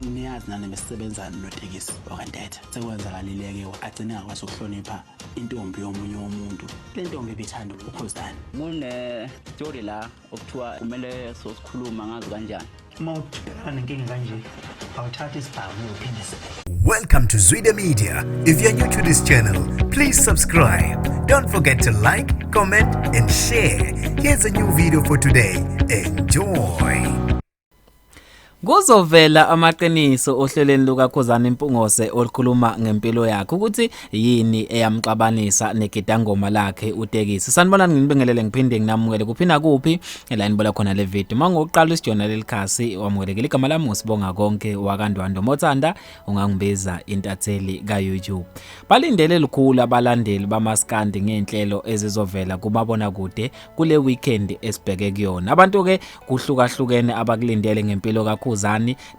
Niyazi nani besisebenza notekisi okantethe sekwenzakalile-ke agcine ngakwazi ukuhlonipha intombi yomunye womuntu. Le ntombi ibithanda ukhuzani. Kune-story la okuthiwa kumele sosikhuluma ngazi kanjani. Uma ubhekana nenkinga kanje awuthathi isibhamu uyophindisela. Welcome to Zwida Media. If you're new to this channel, please subscribe. Don't forget to like, comment, and share. Here's a new video for today. Enjoy. Kuzovela amaqiniso ohlelweni lukaKhuzani Mpungose olukhuluma ngempilo yakhe ukuthi yini eyamxabanisa negidangoma lakhe uTekisi. Sanibonani, nginibingelele ngiphinde nginamukele kuphi nakuphi la nibola khona le video. Mangokuqala usijona leli khasi, wamukelekile. Igama lami uSibonga Konke wakaNdwandwe. Mothanda ungangibiza intatheli ka-YouTube. Balindele lukhulu abalandeli bamaskandi ngey'nhlelo ezizovela kumabonakude kule weekend esibheke kuyona. Abantu ke kuhlukahlukene abakulindele ngempilo kaKhuzani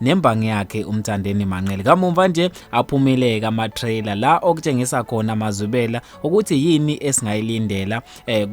nembangi yakhe uMthandeni Manqele. Kamumva nje aphumile kama trailer la okutshengisa khona amazwibela ukuthi yini esingayilindela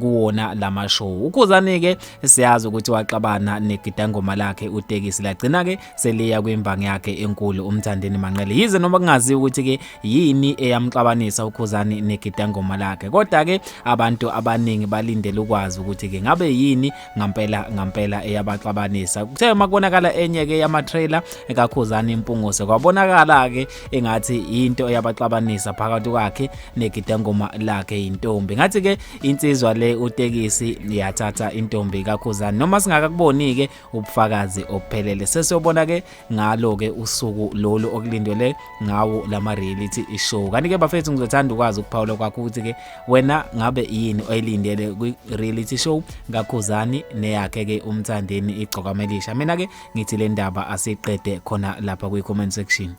kuwona lama show. UKhuzani ke siyazi ukuthi waxabana negidangoma lakhe uTekisi, lagcina ke seliya kwimbangi yakhe enkulu uMthandeni Manqele. Yize noma kungaziwa ukuthi ke yini eyamxabanisa uKhuzani negidangoma lakhe, kodwa ke abantu abaningi balindele ukwazi ukuthi ke ngabe yini ngampela ngampela eyabaxabanisa. Kuthe makubonakala enye ke yama trailer kaKhuzani Mpungose, kwabonakala ke engathi into eyabaxabanisa phakathi kwakhe negidangoma lakhe intombi. Ngathi ke insizwa le uTekisi yathatha intombi kaKhuzani, noma singakakuboni ke ubufakazi obuphelele. Sesiyobona ke ngalo ke usuku lolu okulindelwe ngawo lama reality show. Kanti ke bafethu, ngizothanda ukwazi ukuphawula kwakho ukuthi ke wena ngabe yini oyilindele kwi reality show kaKhuzani neyakhe ke uMthandeni Igcokama Elisha. Mina ke ngithi le ndaba asiqede khona lapha kwi comment section.